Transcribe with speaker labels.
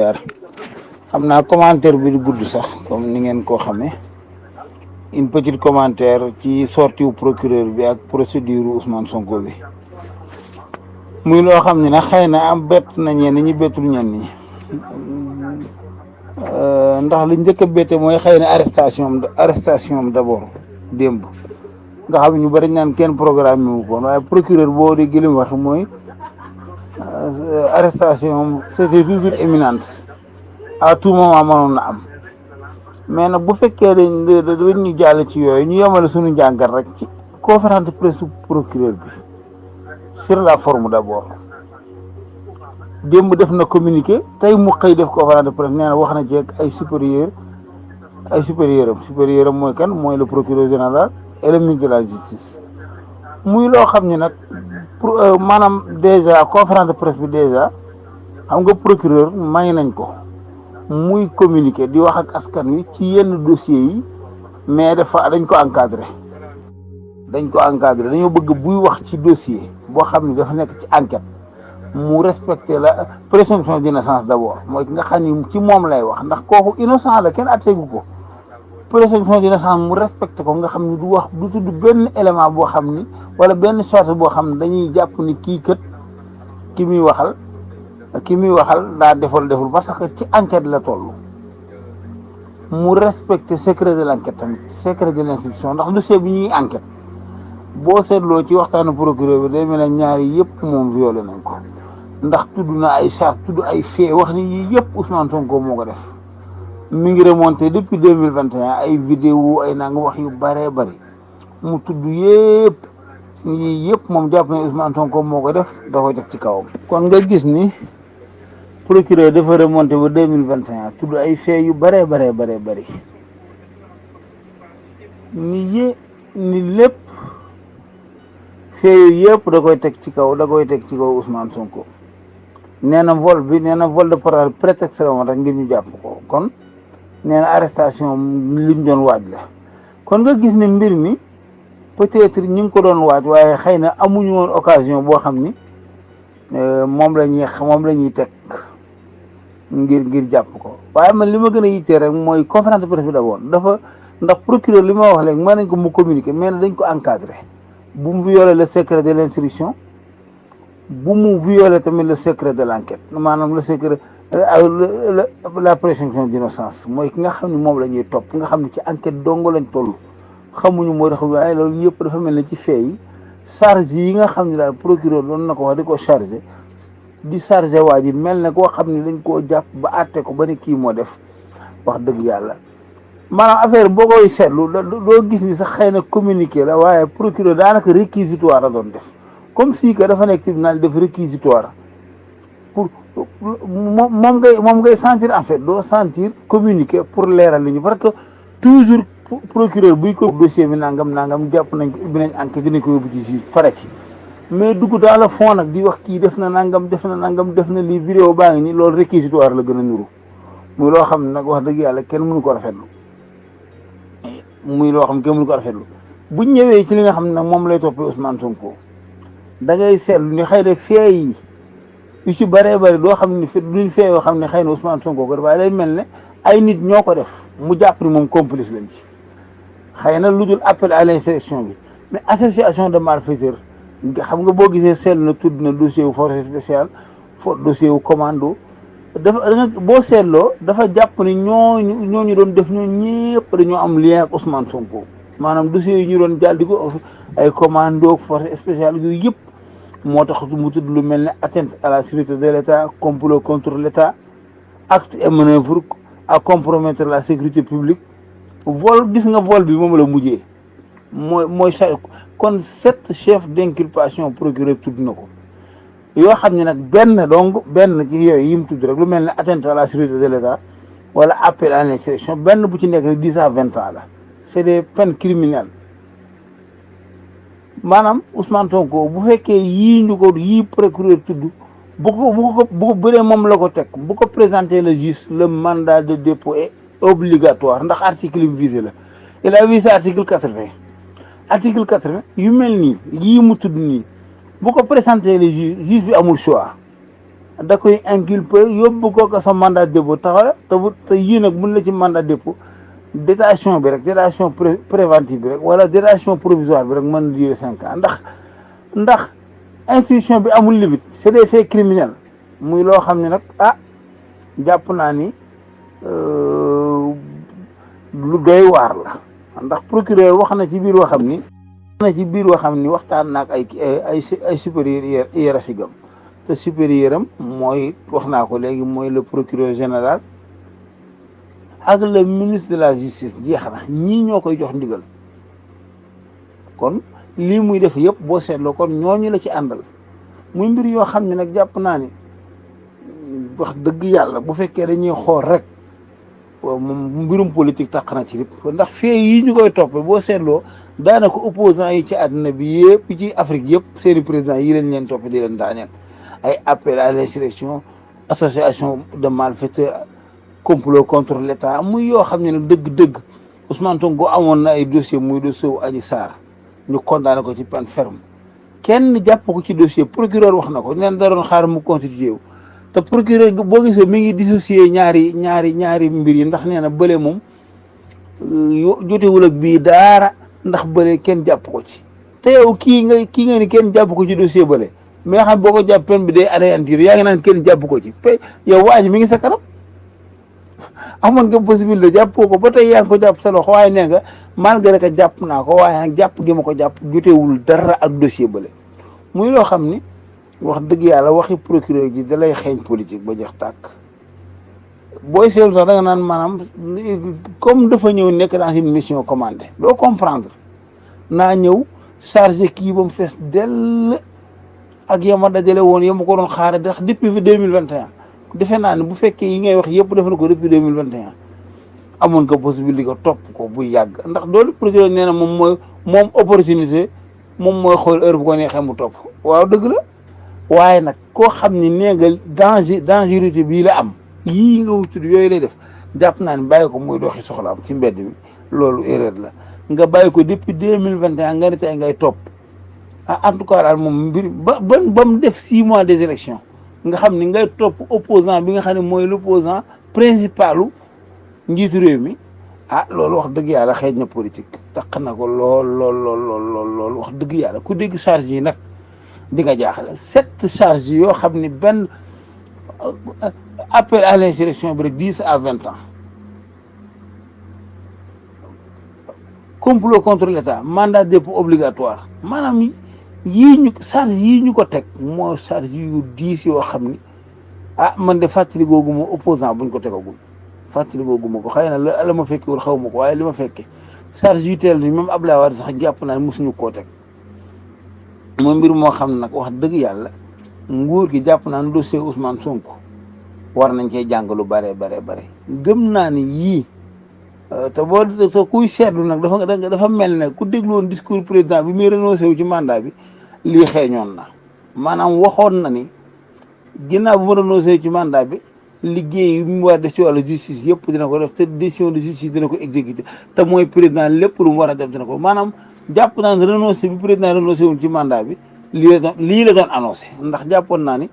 Speaker 1: ziar xam naa commentaire bi du gudd sax comme ni ngeen ko xamee une petite commentaire ci sortie wu procureur bi ak procédure Ousmane Sonko bi muy loo xam ne nag xëy na am bett na ñenn ñi bettul ñenn ñi ndax li njëkk a bette mooy xëy na arrestation am d'abord démb nga xam ne ñu bari naan kenn programme wu ko waaye procureur boo déggee li mu wax mooy arrestation c'était toujours imminente à tout moment mënoon na am mais nag bu fekkee dañ ñu jàll ci yooyu ñu yemale suñu njàngat rek ci conférence de presse procureur bi sur la forme d'abord démb def na communiqué tey mu xëy def conférence de presse nee na wax na ci ay supérieur am mooy kan mooy le procureur général et le ministre de la justice muy loo xam ne nag maanaam déjà conférence de presse bi déjà xam nga procureur may nañ ko muy communiqué di wax ak askan wi ci yenn dossiers yi mais dañ ko encadré dañoo bëgg buy wax ci dossier boo xam ne dafa nekk ci enquête mu respecter la présomption d'innocence d'abord mooy ki nga xam ni ci moom lay wax ndax kooku innocent la kenn atteegu ko présomption d'innocence mu respecté ko nga xam ni du wax du tudd benn élément boo xam ni wala benn chose boo xam ne dañuy jàpp ni kii kët ki muy waxal daa deful parce que ci enquête la toll mu respecté secret de l'enquête tamit secret de l'instruction ndax dossier bi ñuy enquête boo seetloo ci waxtaanu procureur bi day mel ne ñaari yëpp moom violé nañ ko ndax tudd na ay charte tudd ay fait wax ni yii yëpp Ousmane Sonko moo ko def mi ngi remonté depuis 2021 ay vidéo ay nanga wax yu bëree bëri mu tudd yëpp yii yëpp moom jàpp na Ousmane Sonko moo ko def da koy teg ci kawam. kon nga gis ni procureur dafa remonté ba 2021 tudd ay fait yu bëree bëri ni lépp fait yu yëpp da koy teg ci kaw Ousmane Sonko nee na vol de parole prétexte la woon rek ngir ñu jàpp ko kon nee na arrestation li mu doon waaj la kon nga gis ne mbir mi peut-être ñu ngi ko doon waaj waaye xëy na amuñu woon occasion boo xam ni moom la ñuy teg ngir jàpp ko waaye man li ma gën a yittee rek mooy conférence de presse bi d'abord ndax procureur li ma wax léegi mën nañ ko mu communiquer mais dañ ko encadré bu mu violer le secret de l'instruction bu mu violer tamit le secret de l'enquête maanaam le secret la présomption d'innocence mooy ki nga xam ne moom la ñuy topp nga xam ne ci enquête dongo lañ toll xamuñu moo tax waaye loolu yëpp dafa mel ne ci fee yi charge yi nga xam ne daal procureur doon na ko wax di ko chargé waa ji mel ne koo xam ne dañ koo jàpp ba àtte ko ba ne kii moo def wax dëgg yàlla maanaam affaire boo koy seetlu doo gis ni sax xëy na communiqué la waaye procureur daanaka réquisitoire la doon def comme si que dafa nekk tribunal def réquisitoire pour moom ngay sentir en fait doo sentir communiqué pour leeral li ñu parce que toujours procureur buy ko dossier bi nangam jàpp nañ ko ubbi nañ enquête dinañ ko yóbbu ci juge pare ci mais dugg dans le fond nag di wax kii def na nangam def na lii vidéo baa ngi nii loolu réquisitoire la gën a nuru muy loo xam ne nag wax dëgg yàlla kenn mënu ko rafetlu buñ ñëwee ci li nga xam ne nag moom lay toppee Ousmane Sonko da ngay seetlu ni xëy na fee yi yu ci bëree bëri doo xam ne duñ fee yoo xam ne xëy na Ousmane Sonko ko def waaye day mel ne ay nit ñoo ko def mu jàpp ni moom complice lañ ci xëy na lu dul appel à l'insurrection bi mais association de malfaiteurs xam nga boo gisee seetlu na tudd na dossier wu force spéciale dossier wu commando boo seetloo dafa jàpp ni ñooñu doon def ñoo ñëpp dañoo am lien ak Ousmane Sonko maanaam dossiers yi ñu doon jàll di ko ay commando force spéciale yooyu yëpp moo tax mu tudd lu mel ne atteinte à la sécurité de l'État complot contre l'État acte et manœuvre à compromettre la sécurité publique vol gis nga vol bi moom la mujjee mooy kon 7 chefs d'inculpation procureur tudd na ko yoo xam ne nag benn ci yooyu yi mu tudd rek lu mel ne atteinte à la sécurité de l'État wala appel à l'insurrection benn bu ci nekk rek 10 à 20 ans la c'est des peines criminelles maanaam Ousmane Sonko bu fekkee yii procureur tudd bu ko bëree moom la ko teg bu ko présenter le juge le mandat de dépôt est obligatoire ndax article yi visé la il a visé article 80 yu mel nii yii mu tudd nii bu ko présenter le juge bi amul choix da koy inculper yóbbu ko sa mandat dépôt taxawal te yii nag mun la ci mandat dépôt détention bi rek détention préventive bi rek wala détention provisoire bi rek mën na durer 5 ans ndax institution bi amul limite c'est des faits criminels muy loo xam ne nag jàpp naa ni lu doy waar la ndax procureur wax na ci biir waxam ni waxtaan naak ay supérieur hiérarchique am te supérieur am mooy wax naa ko léegi mooy le procureur général ak le ministre de la justice jeex na ñii ñoo koy jox ndigal kon lii muy def yëpp boo seetloo kon ñooñu la ci àndal muy mbir yoo xam ne nag jàpp naa ni wax dëgg yàlla bu fekkee dañuy xool rek moom mbirum politique taq na ci rip ndax fee yi ñu koy topp boo seetloo daanaka opposants yi ci àdduna bi yëpp ci Afrique yëpp seeni président yi leen topp di leen daaneel ay appel à l'insurrection association de malfaiteurs complot contre l'État muy yoo xam ne ne dëgg-dëgg Ousmane Sonko amoon na ay dossier muy dossier wu Adji Sarr ñu condamné ko ci peine ferme kenn jàpp ko ci dossier procureur wax na ko neen da doon xaar mu constitué wu te procureur boo gisee mi ngi dissocier ñaari mbir yi ndax nee na bële moom jotewul ak bii daara ndax bële kenn jàpp ko ci te yow kii nga ni kenn jàpp ko ci dossier bële mais xam boo ko jàpp peine bi day anéantir yaa ngi naan kenn jàpp ko ci yow waa ji mi ngi sa kanam amoon nga possibilité jàppoo ko ba tey yaa ngi ko jàpp sa loxo waaye nee nga malgré que jàpp naa ko waaye nag jàpp gi ma ko jàpp jotewul dara ak dossier bële muy loo xam ni wax dëgg yàlla waxi procureur ji da lay xeeñ politique ba jeex tàkk booy seetlu sax da nga naan maanaam comme dafa ñëw nekk dans une mission commandée doo comprendre naa ñëw chargé kii ba mu fees dell ak yama dajale woon yama ko doon xaare ndax depuis 2021 defe naa ne bu fekkee yi ngay wax yëpp def na ko depuis 2021 amoon ko possibilité ko topp ko bu yàgg ndax doolu procureur nee na moom opportunité moom mooy xool heure bu ko neexee mu topp waaw dëgg la waaye nag koo xam ni neegal dangerosité bii la am yii nga wutud yooyu lay def jàpp naa ne bàyyi ko muy doxi soxlaam ci mbedd mi loolu erreur la nga bàyyi ko depuis 2021 nga ne tey ngay topp en tout cas daal moom mbir ba mu def 6 mois des élections nga xam ni ngay topp opposant bi nga xam ne mooy l'opposant principalu njiitu réew mi loolu wax dëgg yàlla xeeñ na politique taq na ko lool wax dëgg yàlla ku dégg charge yi nag di nga jaaxle 7 charges yoo xam ni benn appel à l'insurrection bi rek 10 à 20 ans complot contre l'État mandat de dépôt obligatoire maanaam charge yii ñu ko teg moo charge yu diis yoo xam ni man de fàttali googu ma opposant buñ ko tegagul fàttali googu ma ko xëy na la ma fekkewul xaw ma ko waaye li ma fekke charge yu teel ni même Abdoulaye Wade sax jàpp naa ne mosuñu koo teg mooy mbir moo xam ne nag wax dëgg yàlla nguur gi jàpp naa ne dossier Ousmane Sonko war nañ cee jàng lu bare gëm naa ni yii te kuy seetlu nag dafa mel ne ku déglu woon discours président bi muy renoncé wu ci mandat bi lii xeeñoon na maanaam waxoon na ni ginnaaw bu ma renoncé ci mandat bi liggéey bi mu war a def ci wàllu justice yëpp dina ko def te décision de justice dina ko exécuter te mooy président lépp lu mu war a def dina ko maanaam jàpp naa ne renoncé bi président renoncé woon ci mandat bi lii la doon annoncé ndax jàppoon naa ni